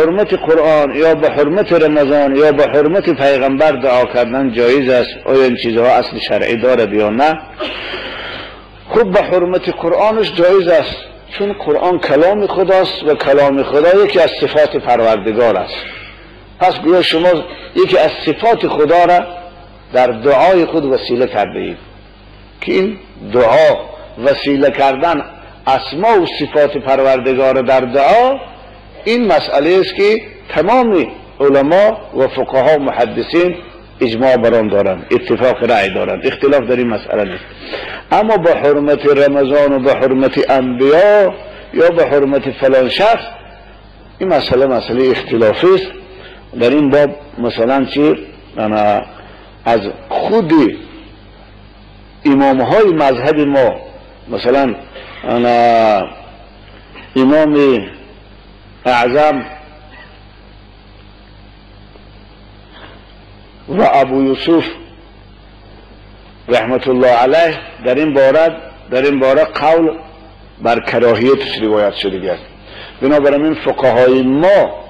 حرمت قرآن یا به حرمت رمضان یا به حرمت پیغمبر دعا کردن جایز است؟ آیا این چیزها اصل شرعی دارد یا نه؟ خب به حرمت قرآنش جایز است، چون قرآن کلام خداست و کلام خدا یکی از صفات پروردگار است. پس گویا شما یکی از صفات خدا را در دعای خود وسیله کرده اید که این دعا وسیله کردن اسما و صفات پروردگار در دعا، این مسئله است که تمام علما و فقها و محدثین اجماع بر آن دارند، اتفاق رأی دارند، اختلاف در این مسئله نیست. اما با حرمت رمضان و با حرمت انبیا یا با حرمت فلان شخص، این مسئله مسئله اختلافی است. در این باب مثلا چی از خود امام های مذهب ما، مثلا امام اعظم و ابو یوسف رحمت الله علیه در این باره قول بر کراهیتش روایت شده است. بنابراین فقهای ما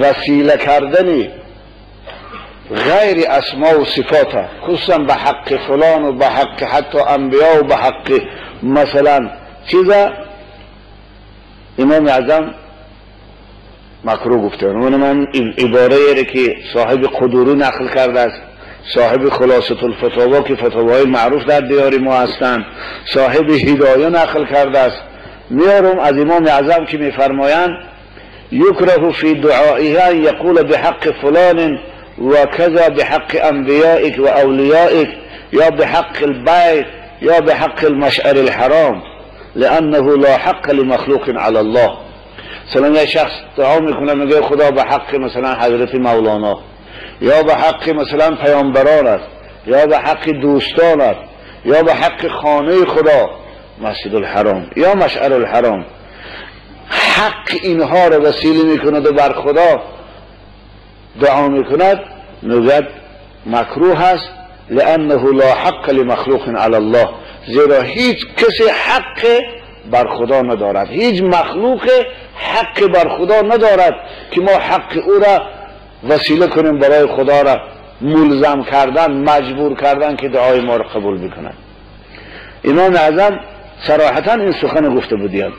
وسیله کردن غیر اسما و صفات، خصوصا به حق فلان و به حق حتی انبیا و به حق مثلا چیزا، امام اعظم مکروه گفته. اون من عباره ای که صاحب قدوری نقل کرده است، صاحب خلاصة الفتاوا که فتاوای معروف در دیار ما هستند، صاحب هدایه نقل کرده است، میارم از امام اعظم که میفرمایند یکره فی دعائها ان یقول بحق فلان و کذا بحق انبیائک و اولیائک یا بحق البیت یا بحق المشعر الحرام لانه لا حق لمخلوق علی الله. مثلا یه شخص دعا میکنه میگه خدا به حق مثلا حضرت مولانا یا به حق مثلا پیامبران است یا به حق دوستان است یا به حق خانه خدا مسجد الحرام یا مشعر الحرام، حق اینها رو وسیله میکند و بر خدا دعا میکند، میگوید مکروه است لانه لا حق لمخلوق علی الله، زیرا هیچ کسی حق بر خدا ندارد، هیچ مخلوق حق بر خدا ندارد که ما حق او را وسیله کنیم برای خدا را ملزم کردن، مجبور کردن که دعای ما را قبول بکند. امام اعظم صراحتا این سخن گفته بودند،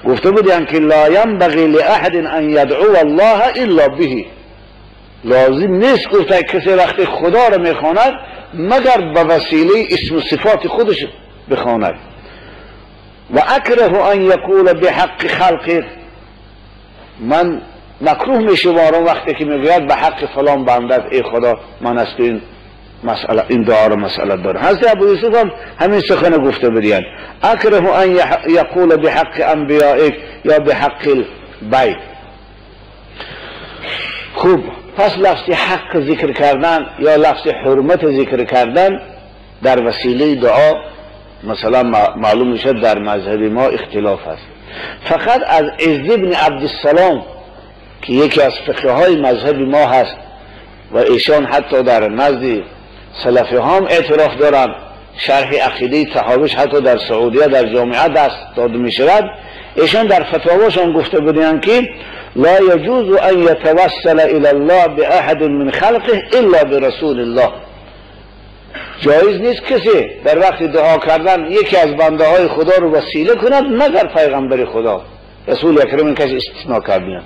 گفته بودند که لا ینبغی لاحد ان یدعو الله الا به، لازم نیست گفته کسی وقتی خدا را میخواند مگر به وسیله اسم و صفات خودش بخواند. و اکره ان یقول بحق خلقه، من مکروه میشمارم وقتی که میگوید به حق فلان بنده ای خدا من از تو این مسئله، این دعا رو مسئله دارم. حضرت ابو یوسف هم همین سخن گفته بودند، اکره ان یقول بحق انبیائک یا بحق البیت. خوب، پس لفظ حق ذکر کردن یا لفظ حرمت ذکر کردن در وسیله دعا مثلا معلوم میشه در مذهب ما اختلاف است. فقط از عز بن عبدالسلام که یکی از فقه های مذهب ما هست و ایشان حتی در نزد سلفی هم اعتراف دارند، شرح عقیده طحاویش حتی در سعودیه در جامعه دست داده می شود، ایشان در فتاواشان گفته بودند که لا يجوز ان يتوسل الى الله باحد من خلقه الا برسول الله. جایز نیست کسی در وقت دعا کردن یکی از بنده های خدا رو وسیله کند مگر پیغمبر خدا، رسول اکرم این کسی استثناء کردن،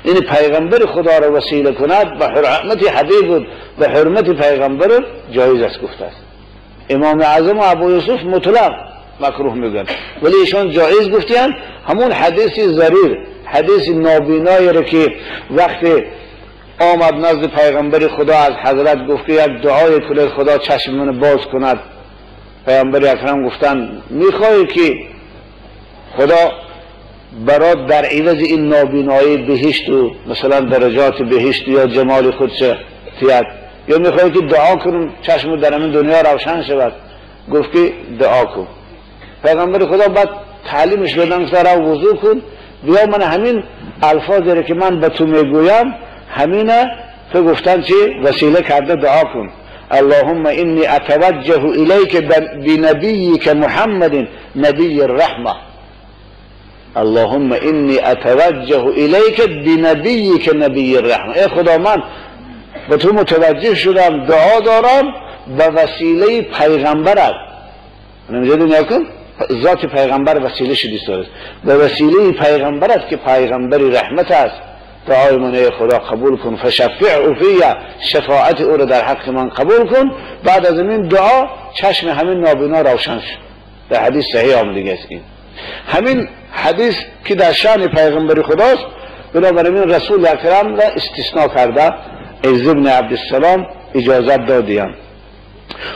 این پیغمبر خدا رو وسیله کند به حرمت حبیب و به حرمت پیغمبر جایز است گفته است. امام اعظم و ابو یوسف مطلق مکروه میگن، ولی ایشان جایز گفتن. همون حدیث ضریر، حدیث نابینایی رو که وقتی آمد نزد پیغمبر خدا از حضرت گفت که یک دعای کنید خدا چشم من باز کند، پیغمبر اکرم گفتن میخوای که خدا برات در عوض این نابینایی بهشت و مثلا درجات بهشت یا جمال خودش تیاد، یا میخوای که دعا کنم چشم در این دنیا روشن شود؟ گفت که دعا کن. پیغمبر خدا بعد تعلیمش دادن که رو وضو کن، بیا من همین الفاظی رو که من به تو میگویم همینه تو گفتن چی وسیله کرده دعا کن. اللهم انی اتوجه الیک بنبیک محمد نبی الرحمه. اللهم انی اتوجه الیک بنبیک نبی الرحمه. ای خدا من به تو متوجه شدم، دعا دارم به وسیله پیغمبرت. نمی‌دونی نکن ذات پیغمبر وسیله شدی است، به وسیله پیغمبرت که پیغمبر رحمت است، دعای من ای خدا قبول کن. فشفعه فی، شفاعت او را در حق من قبول کن. بعد از این دعا چشم همین نابینا روشن شد. در حدیث صحیح آمده است. این همین حدیث که در شأن پیغمبر خداست، بنابراین رسول اکرم را استثناء کرده عز بن عبدالسلام اجازت دادیم.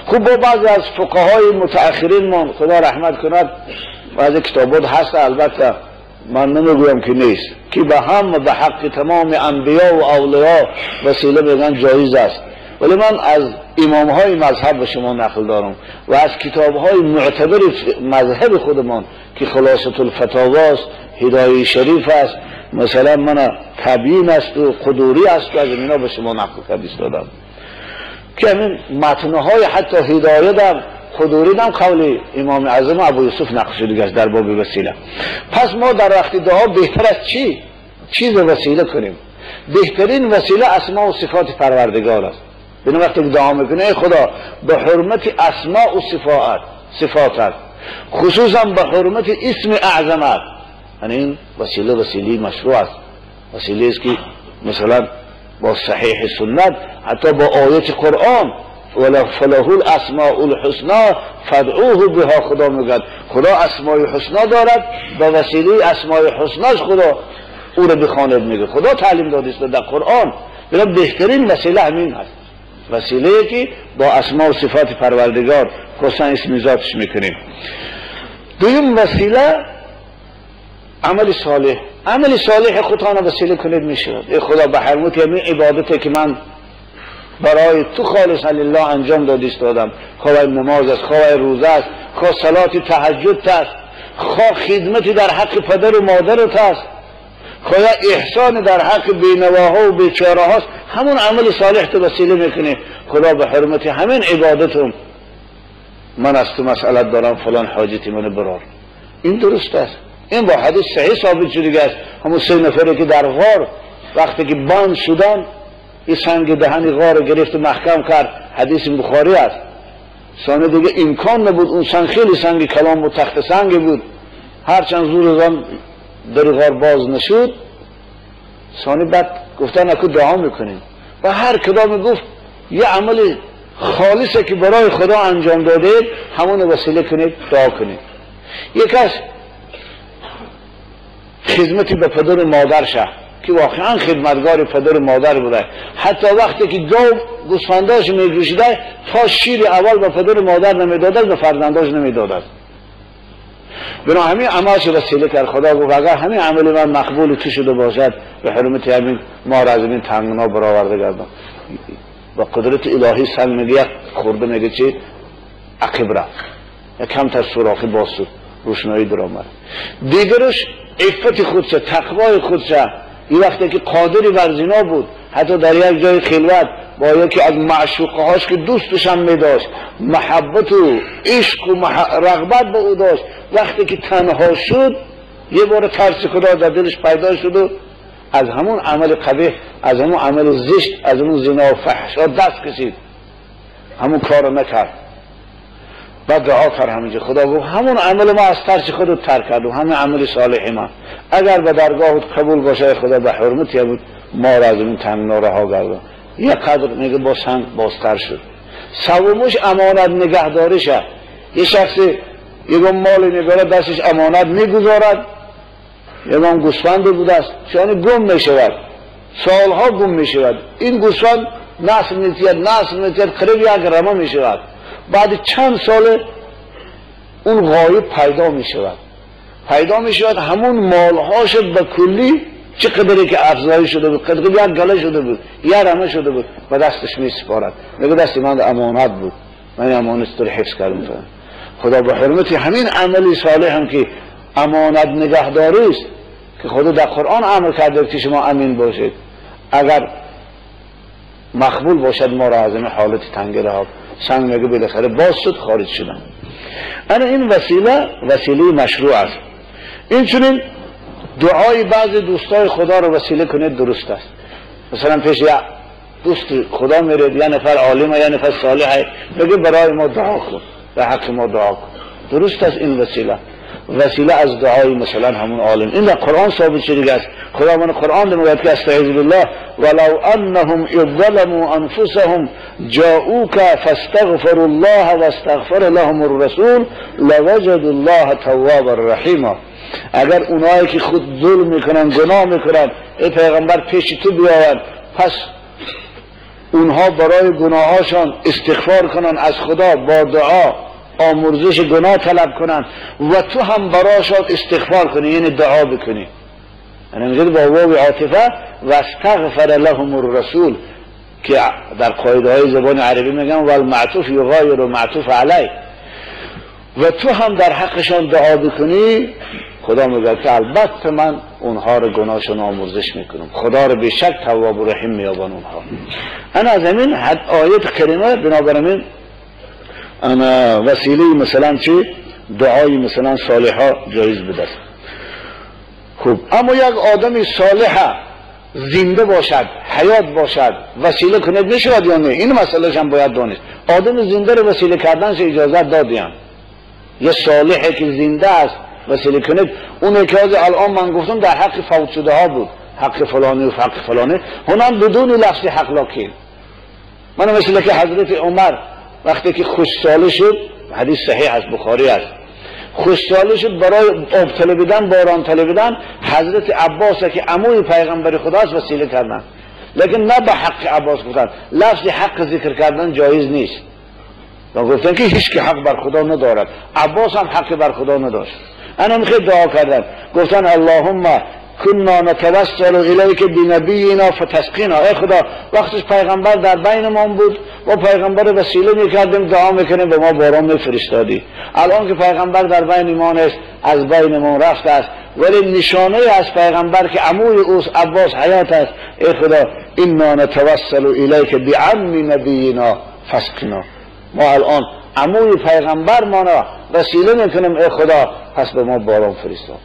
خب با بعضی از فقهای متأخرین من خدا رحمت کند، بعضی کتابات هست، البته من نمیگویم که نیست، که به هم و به حق تمام انبیا و اولیا وسیله بگن جایز است، ولی من از امام های مذهب به شما نقل دارم و از کتاب های معتبر مذهب خودمان که خلاصة الفتاواست، هدایه شریف است، مثلا من تبیین است و قدوری است و از اینا به شما نقل کرده دادم که همین متنهای حتی هدایه در قدوری هم قول امام اعظم ابو یوسف نقل شده است در باب وسیله. پس ما در وقت دعا بهتر از چی چیز وسیله کنیم؟ بهترین وسیله اسماء و صفات پروردگار است. بنا وقتی دعا میکنه ای خدا به حرمت اسماء و صفاتت، خصوصا به حرمت اسم اعظمت. یعنی این وسیله وسیله مشروع است، وسیله است که مثلا با صحیح سنت، حتی با آیت قرآن، فله الاسماء الحسنا فادعوه بها، خدا میگد خدا اسماء حسنا دارد، با وسیله اسماء حسناش خدا او را بخواند. میگه خدا تعلیم داده است در قرآن. بنا بهترین وسیله همین هست، وسیله که با اسماء و صفات پروردگار خصوصا اسم ذاتش میکنیم. دویم وسیله عمل صالح. عمل صالح خودتان وسیله کنید میشود. ای خدا به حرمت همین عبادتی که من برای تو خالص لله انجام دادی دادم، خواه نماز است، خواه روزه است، خواه صلات تهجد است، خواه خدمتی در حق پدر و مادرت است، خواه احسان در حق بینواها و بیچاره هاست، همون عمل صالح تو وسیله میکنی. خدا به حرمت همین عبادتم من از تو مسئلت دارم، فلان حاجتی من برار. این درست است. این با حدیث صحیح ثابت شده است. همون سه نفری که در غار وقتی که بند شدن، این سنگ دهن غار گرفت و محکم کرد، حدیث بخاری است. ثانیه دیگه امکان نبود، اون سنگ خیلی سنگ کلام و تخت سنگ بود، هرچند زور زن در غار باز نشد. ثانی بعد گفتن اکو دعا میکنیم و هر کدام گفت یه عمل خالصه که برای خدا انجام دادید همون وسیله کنید دعا کنید. یک از خدمتی به پدر و مادر شه که واقعا خدمتگار پدر و مادر بوده، حتی وقتی که گاو گوسفنداش میجوشیده تا شیر اول به پدر و مادر نمیداده، به فرزنداش نمیداده. بنا همین عملش وسیله کرد. خدا گفت اگر همین عمل من مقبول تو شده باشد به حرمت همین ما را از این تنگنا برآورده گردم. با قدرت الهی سنگ میگه خورده، میگه چی عقب رفت، کمتر سوراخی باز شد، روشنایی در آمد. دیگرش عفت خودشه، تقوای خودشه. این وقتی که قادری بر زنا بود، حتی در یک جای خلوت با یکی از معشوقه هاش که دوستش هم میداشت، محبت و عشق و رغبت به او داشت، وقتی که تنها شد یه بار ترس خدا در دلش پیدا شد و از همون عمل قبیح، از همون عمل زشت، از همون زنا و فحشا دست کشید، همون کارو نکرد. بعد دعا کرد همینجا، خدا گفت همون عمل ما از ترس خودت ترک کرد و همون عمل صالح ما اگر به درگاهت قبول باشه خدا به حرمت بود ما را از این تنگنا رها گردان. یه قدر میگه با سنگ بازتر شد. سومش امانت نگهداریشه. یه شخصی یه مال میبره دستش امانت میگذارد، یه گوسفند بوده است، چون گم میشود، سالها گم میشود. این گوسفند نسل میتید، نسل میتید، قریب یک رمه میشود. بعد چند سال اون غایب پیدا میشود، پیدا میشود، همون مالهاش به کلی چه قدری که افزایش شده بود، قدری یک گله شده بود، یک رمه شده بود، به دستش میسپارد. میگه دست من امانت بود، من امانت رو حفظ کردم. خدا به حرمت همین عمل صالح هم که امانت نگهداری است که خدا در قرآن امر کرده که شما امین باشید، اگر مقبول باشد ما را از این حالت تنگ رها. سنگ میگه بالاخره باز شد، خارج شدن. انا این وسیله وسیله مشروع است. این چنین دعای بعضی دوستای خدا رو وسیله کنید درست است. مثلا پیش یک دوست خدا میرید، یه نفر عالمه، یه نفر صالحه، بگه برای ما دعا کن، به حق ما دعا کن، درست است. این وسیله، وسیله از دعای مثلا همون عالم. این در قرآن ثابت شده است. خدا من قرآن میگه که استعیذ بالله ولو انهم اذ ظلموا انفسهم جاءوك فاستغفروا الله واستغفر لهم الرسول لوجدوا الله توابا رحیما. اگر اونایی که خود ظلم میکنن، گناه میکنن، ای پیغمبر پیش تو بیاین، پس اونها برای گناهاشان استغفار کنن از خدا، با دعا آمرزش گناه طلب کنن و تو هم براشان استغفار کنی، یعنی دعا بکنی. یعنی میگه با واو عاطفه و استغفر لهم الرسول، که در قاعده های زبان عربی میگن والمعطوف یغایر معطوف علی. و تو هم در حقشان دعا بکنی، خدا میگه که البته من اونها رو گناهشون آمرزش میکنم، خدا رو به شک تواب و رحیم میابن اونها. انا از همین آیت کریمه بنابراین انا وسیله مثلا چی؟ دعای مثلا صالحا جایز بوده است. خب اما یک آدم صالح زنده باشد، حیات باشد، وسیله کنید میشود یا نه؟ این مسئله هم باید دانست. آدم زنده رو وسیله کردنش اجازه دادیم. یه صالحی که زنده است وسیله کنید، اون که الان من گفتم در حق فوت شده ها بود، حق فلانی و حق فلانی، هنم بدون لفظ حق لاکین. من مثل که حضرت عمر وقتی که خوشساله شد، حدیث صحیح است، بخاری است، خوشساله شد برای آب طلبیدن، باران طلبیدن، حضرت عباس که عموی پیغمبر خداست وسیله کردن، لیکن نه به حق عباس گفتن، لفظ حق ذکر کردن جایز نیست. و گفتن که هیچ که حق بر خدا ندارد، عباس هم حق بر خدا نداشت. انا میخوای دعا کردن، گفتن اللهم كنا نتوسل الیک بنبینا فتسقینا. ای خدا وقتش پیغمبر در بین ما بود و پیغمبر وسیله میکردیم، دعا میکنیم، به ما باران میفرستادی. الان که پیغمبر در بین ما نیست، از بین ما رفت است، ولی نشانه از پیغمبر که عموی اوست عباس حیات است. ای خدا انا نتوسل الیک بعم نبینا فسقینا. ما الان عموی پیغمبر ما را وسیله میکنیم، ای خدا پس به ما باران فرستاد.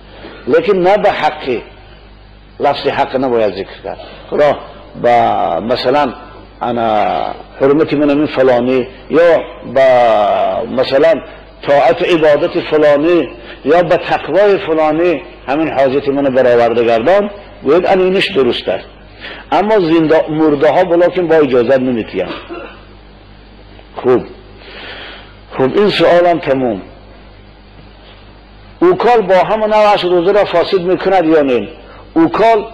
لیکن نه به حقی، لفظ حق نباید ذکر کرد. خدا با مثلا انا حرمت من من فلانی، یا با مثلا طاعت عبادت فلانی، یا به تقوای فلانی همین حاجت من برآورده گردان، گوید ان اینش درست است. اما زنده مرده ها بلاکن با اجازت نمیتیم. خوب خب این سوالم تموم. اوکال با همه نوعش روزه را فاسد میکند یا نه؟ اوکال